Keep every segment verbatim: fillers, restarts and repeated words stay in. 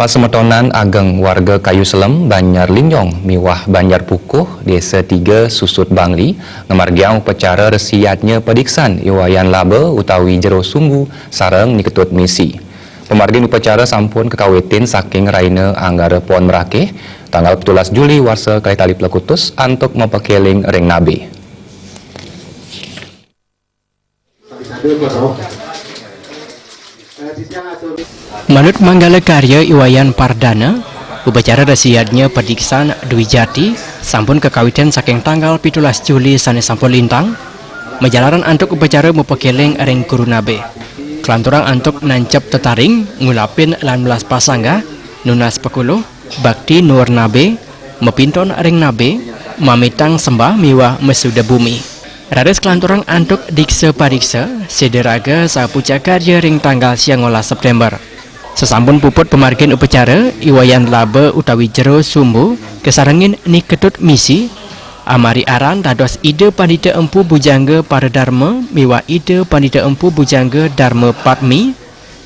Pasemetonan ageng warga Kayu Selem, Banjar Linjong, miwah Banjar Pukuh, Desa Tiga, Susut Bangli, ngamargiang upacara resi yadnya padiksan I Wayan Laba utawi Jero Sumbu sareng Ni Ketut Misi. Pamargin upacara sampun kakawitin saking raina Anggara Pon Merakih, tanggal pitulas Juli warsa kalih tali plekutus antuk mapakeling ring nabe. Manut manggala karya I Wayan Pardana, upacara resi yadnya padiksan Dwi Jati sampun kakawitin saking tanggal pitulas Juli sane sampun lintang, majalaran antuk upacara mapakeling ring guru nabe. Kalanturang antuk nancep tetaring, ngulapin lan melas pasanggah, nunas pakuluh, bakti nuwur nabe, mapinton ring nabe, mamitang sembah miwah masuda bumi. Raris kalanturang antuk diksa pariksa, sida raga sapuja karya ring tanggal siangolas September. Sasampun puput pamargin upacara, I Wayan Laba utawi Jero Sumbu, kasarengin Ni Ketut Misi, amari aran dados Ida Pandita Empu Bujangga Paradarma miwah Ida Pandita Empu Bujangga Darma Patmi,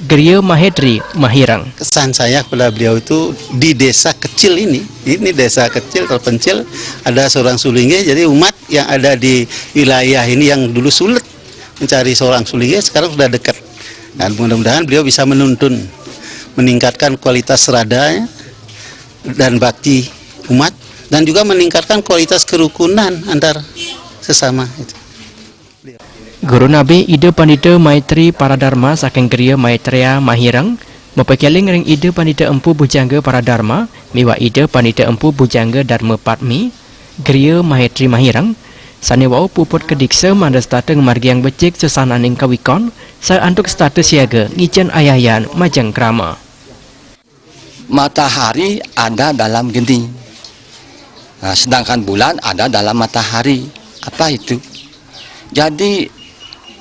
Griya Mahetri Mahireng. Kesan saya kepada beliau itu di desa kecil ini, ini desa kecil terpencil, ada seorang sulinggih, jadi umat yang ada di wilayah ini yang dulu sulit mencari seorang sulinggih sekarang sudah dekat. Dan mudah-mudahan beliau bisa menuntun, meningkatkan kualitas radanya dan bakti umat dan juga meningkatkan kualitas kerukunan antar sesama itu. Guru nabe Ida Pandita Maitri Paradarma saking Griya Maitreya Mahireng, mapakeling ring Ida Pandita Empu Bujangga Paradarma miwah Ida Pandita Empu Bujangga Darma Patmi, Griya Maitri Mahireng, sane wau puput kadiksa mangda setata ngamargiang becik sesananing kawikon, saha antuk setata siaga ngicen ayayan majeng krama. Matahari ada dalam geni. Nah, sedangkan bulan ada dalam matahari. Apa itu? Jadi,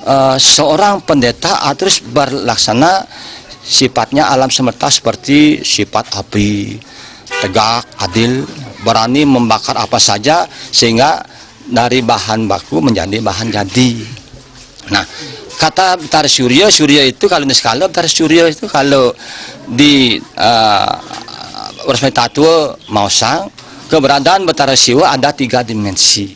eh, seorang pendeta harus berlaksana sifatnya alam semesta seperti sifat api, tegak, adil, berani membakar apa saja sehingga dari bahan baku menjadi bahan jadi. Nah, kata Betara Surya, Surya itu kalau niskala Betara Surya itu kalau di, eh, Resmi Tatua Maosang, keberadaan Betara Siwa ada tiga dimensi.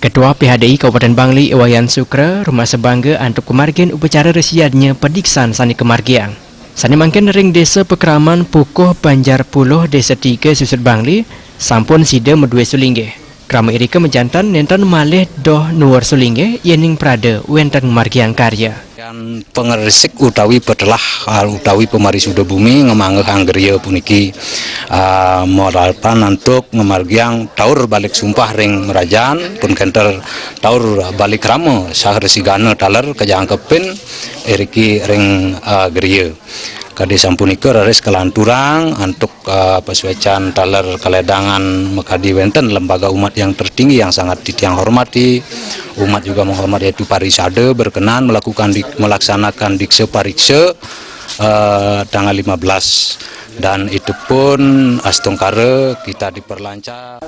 Ketua P H D I Kabupaten Bangli I Wayan Sukra rumasa bangga antuk pamargin upacara resi yadnya padiksan sane kamargiang. Sane mangkin ring Desa Pakraman Pukuh Banjar Puluh Desa Tiga Susut Bangli sampun sida madue sulinggih. Krama irika majanten nenten malih doh nuwur sulinggih yening prada wenten ngamargiang karya. Yang pengerisik utawi petelah, ah, utawi pemarisuda bumi ngamanggehang griya puniki, ah, malarapan antuk ngamargiang taur balik sumpah ring mrajan, pun kenter taur balik rama saha resi gana taler kajangkepin iriki ring, ah, griya. Kadi sampunika raris kalanturang antuk, eh, pasuecan taler kaledangan makadi wenten lembaga umat yang tertinggi yang sangat titiang hormati. Umat juga menghormati, yaitu parisada berkenan melakukan di-, melaksanakan diksa pariksa, eh, tanggal lima belas, dan itu pun astungkara kita diperlancar.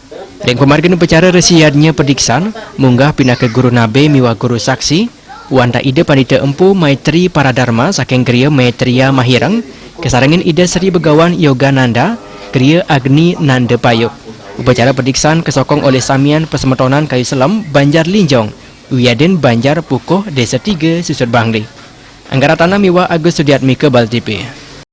Ring pamargin upacara resi yadnya padiksan, munggah pinaka guru nabe miwah guru saksi, wantah Ida Pandita Empu Maitri Paradarma saking Griya Maitreya Mahireng, kasarengin Ida Sri Begawan Yogananda, Griya Agni Nanda Payuk. Upacara padiksan kasokong olih samian pasemetonan Kayu Selem, Banjar Linjong, wiadin Banjar Pukuh, Desa Tiga, Susut Bangli. Anggara Tanah miwah Agus Sudiatmika, Bali T V.